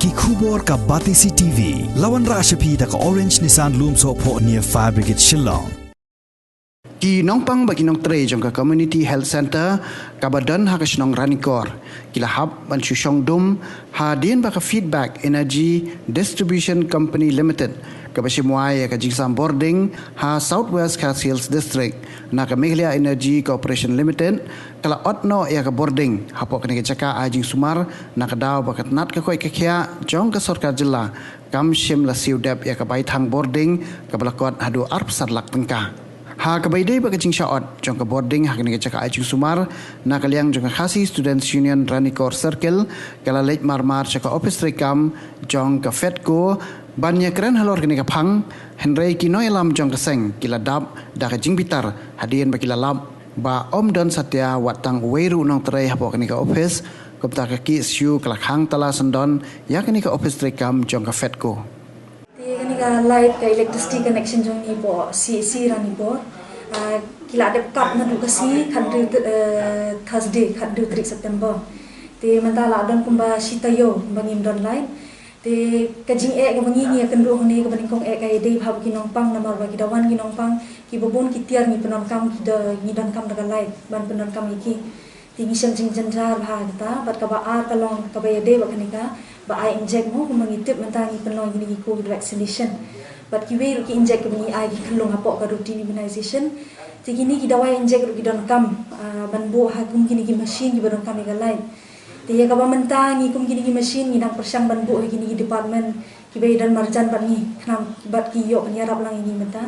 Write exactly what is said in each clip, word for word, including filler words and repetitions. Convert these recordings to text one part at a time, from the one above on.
Ki khubor ka Batesi T V. La wanrah sha phi da ka Orange Nissan Lumsohphoh near Fire Brigade Shillong. Ki nongpang bad ki nongtrei jong ka Community Health Centre kaba don ha ka shnong Ranikor ki la hap ban shu shong dum hadien ba ka Feedback Energy Distribution Company Limited kaba shim wai ïa ka jingsam bording ha South West Khasi Hills District na ka Meghalaya Energy Corporation Limited ka la ot noh ïa ka bording hapoh kane ka jaka ai jingsumar na ka daw ba ka tnat ka koit ka khiah jong ka sorkar jylla kam shym la siew dep ïa ka baithang bording kaba la kot haduh arphew san lak tyngka. Ha kaba ïadei bad ka jingshah ot jong ka bording ha kane ka jaka ai jingsumar, na ka liang jong ka Khasi Students Union Ranikor Circle ka la leit mar mar sha ka ophis treikam jong ka FEDCO ban ïakren halor kane ka phang, hynrei ki nongïalam jong ka seng ki la dap da ka jingbitar hadien ba ki la lap ba ym don satia wat tang uwei ruh u nongtrei hapoh kane ka ophis. Kumta ka KSU ka la khang tala syndon ïa kane ka ophis treikam jong ka FEDCO. Te kane ka light, ka electricity connection jong ngi hapoh CHC Ranikor, ah, ki la dep cut naduh ka sngi khathynriew, eh, Thursday, khathynriew tarik September. Te mynta la don kumba shi taïew ba ngim don light. Te ka jingeh kaba ngi, ngi ïakynduh hangne kaba nyngkong eh ka ïadei bha bad ki nongpang, namar ba ki da wan ki nongpang kiba bun ki tiar ngi pyndonkam, ki da, ngi donkam da ka light ban pyndonkam ïa ki. Te ngi shem jingjynjar bha ha kata. Bad kaba ar ka long kaba ïadei bad kane kaba ai injek mo, kumba ngi tip mynta ngi pynlong kine ki COVID vaccination. Bad kiwei ruh ki injek kiba ngi ai ki khyllung hapoh ka routine immunization. Te kine ki dawai injek ruh ki donkam, ah, ban buh ha kum kine ki machine kiba donkam ïa ka light. Te ïa kaba mynta ngi kum kine ki machine ngi dang pyrshang ban buh ha kine ki department kiba ïadon marjan bad ngi, khnang bad ki ïoh pynïarap lang ïa ngi mynta.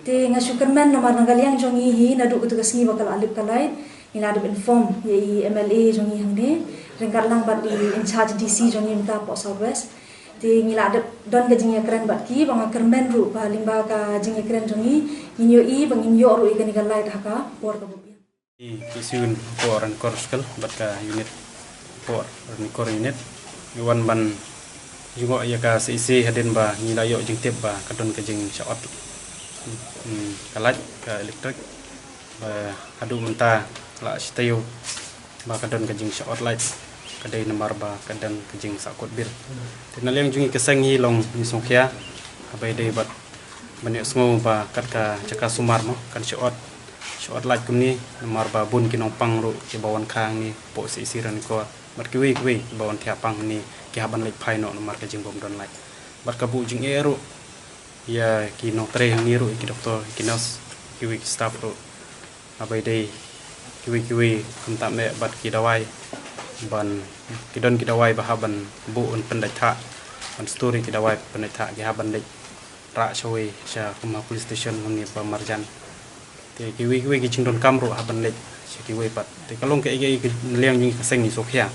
Te nga shu kyrmen namar na ka liang jong ngi hi naduh katu ka sngi ba ka la lip ka light, ngi la dep inform ïa i MLA jong ngi hangne ryngkat lang bad i in charge DC jong ngi mynta hapoh South West. Te ngi la dep don ka jingïakren bad ki, ba nga kyrmen ruh ba lyngba ka jingïakren jong ngi ngin ïohi ba ngin ïoh ruh ïa kane ka light ha ka por kaba biang. Ki siun hapoh Ranikor Circle bad ka unit hapoh Ranikor unit ngi wan ban jngoh ïa ka CEC hadien ba ngi la ïoh jingtip ba ka don ka jingshah ot, hmm, ka light, ka electric, ba haduh mynta la shi taïew ba ka don ka jingshah ot light, ka dei namar ba ka don ka jingsahkut bill. Te na liang jong ngi ka seng hi long ngi sngewkhia haba ïadei bad ban ïohsngew ba kat ka jaka sumar mo kan shah ot, shah ot light kumne, namar ba bun ki nongpang ruh kiba wan kha hangne hapoh CEC Ranikor bad kiwei kiwei kiba wan thiah pang hangne ki hap ban leit phai noh namar ka jingbym don light. Bad ka buh jingeh ruh ïa ki nongtrei hangne ruh, ïa ki doktor, ïa ki nurse, kiwei ki staff ruh. Haba ïadei kiwei kiwei kumta meh bad ki dawai ban, ki don ki dawai ba hap ban buh ban pyndait thah, ban store ïa ki dawai pyndait thah, ki hap ban leit rah shawei sha kum ha police station lane ba marjan. Te kiwei kiwei ki jingdonkam ruh hap ban leit sha kiwei pat. Te ka long kaei kaei ka na liang jong ngi ka seng ngi sngewkhia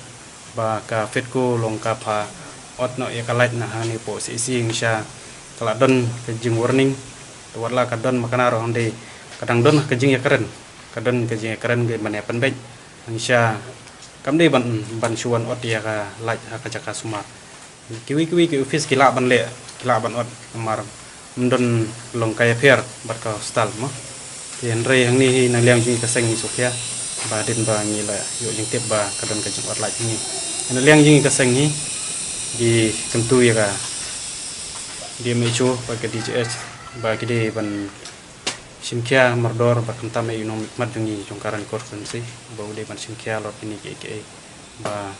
ba ka FEDCO long ka pha ot noh ïa ka light na hangne hapoh CEC, ngi sha ka la don ka jingwarning. Te wat la ka don makna ruh hynrei ka dang don ka jingïakren, ka don ka jingïakren ka ban ïa pynbeit. Ngi sha kam dei ban, ban shu wan ot ïa ka light ha ka jaka sumar. Kiwei kiwei ki office ki lah ban leh, ki lah ban ot, namar ym don long ka ïapher bad ka hospital mo. Te hynrei hangne hi na liang jong ngi ka seng ngi sngewkhia ba hadien ba ngi la ïoh jingtip ba ka don ka jingot light hangne. Na liang jong ngi ka seng hi ngi kyntu ïa ka DMHO bad ka DGH ba ki dei ban shim khia mardor bad khamtam ïa u nongmihkhmat jong ngi jong ka Ranikor constituency ba u dei ban shim khia halor kine kiei kiei ba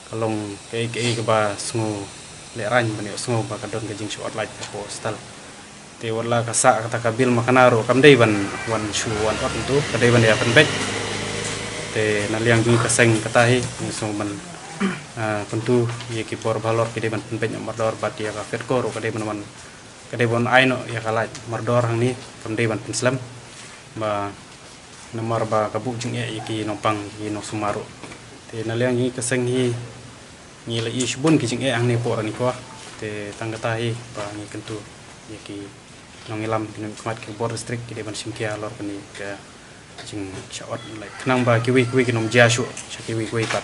ka long kaei kaei kaba sngewlehraiñ ban ïohsngew ba ka don ka jingshah ot light hapoh hospital. Te wat la ka sah kata ka bill makna ruh kam dei ban wan shu wan ot, ntu ka dei ban ïa pynbeit. Te na liang jong ngi ka seng kata hi ngi sngew ban, ah, kyntu ïa ki bor ba halor ki dei ban pynbeit noh mardor bad ïa ka FEDCO ruh ka dei ban wan, ka dei ban ai noh ïa ka light mardor hangne, kam dei ban pynslem ba namar ba ka buh jingeh ïa ki nongpang, ïa ki nongsumar ruh. Te na liang jong ngi ka seng hi ngi la ïoh shibun ki jingeh hangne hapoh Ranikor. Te tang kata hi ba ngi kyntu ïa ki nongïalam, ki nongmihkhmat, ki bor district ki dei ban shim khia halor kane ka jingshah ot light khnang ba kiwei kiwei kin ym jia shuh sha kiwei kiwei pat.